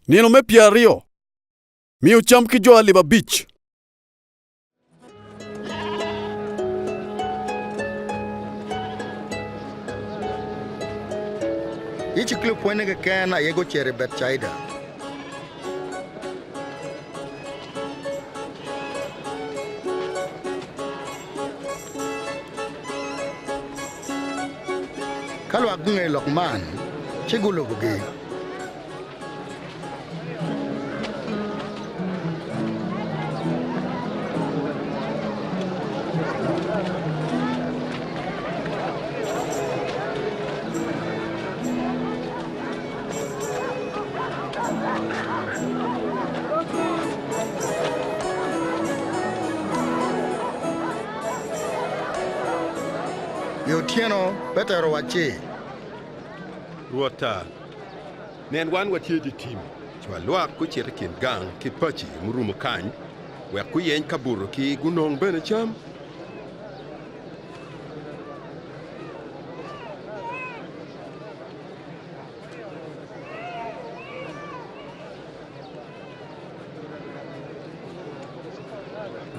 Nino me pyeraryo, miyo cam ki jo alip abic. Yecu ki lupwonnye keken aye gucito i Betcaida. Ka lwak gungeyo lok man, ci gulubogi. I otyeno, Petero owacci. Rwotta, nen wan watye i dye tim, cwal lwak gucit i kin gang ki paci murumo kany, wek guyeny kabuto ki gunong bene cam.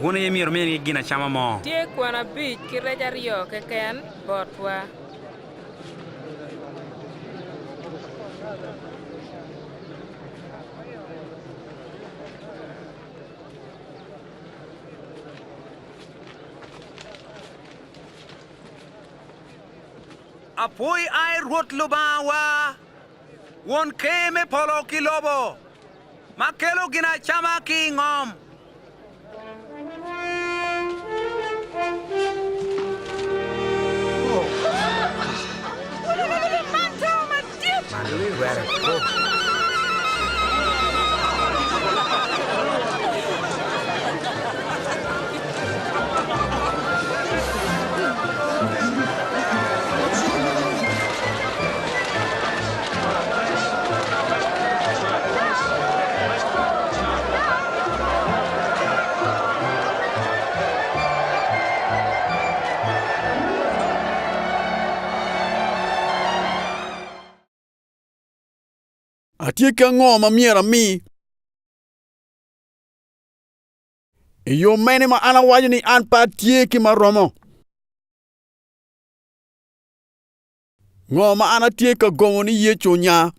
Wun aye myero wuminigi ginacama mo. Tye kwon abic ki rec aryo keken botwa. Apwoyi ai Rwot Lubangawa, Won Ker me polo ki lobo, ma kelo ginacama ki i ngom. Atye ki ango ma myero ami? I yo mene ma an awaco ni an pe atye ki ma romo? Ngo ma an atye ka gomo ni Yecu onya?